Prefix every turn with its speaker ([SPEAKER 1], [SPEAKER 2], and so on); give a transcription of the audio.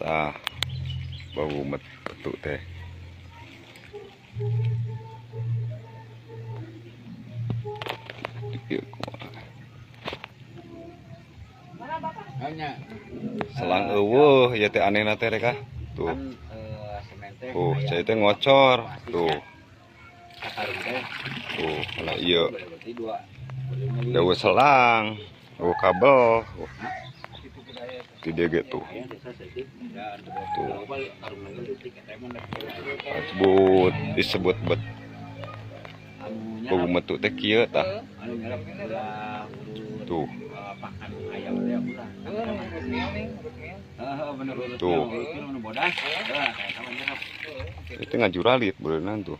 [SPEAKER 1] Tah bau metu teh. Selang eueuh ieu teh anehna teh rek ah. Tuh. Tuh, cai teh ngocor. Tuh. Tuh, kana ieu. Jauh selang, eueuh kabel. Di dieu ge tuh. Tuh. Disebut disebut bet. Bau metu teh kieu tah. Tuh. Tuh. Itu ngajuralit berenang tuh.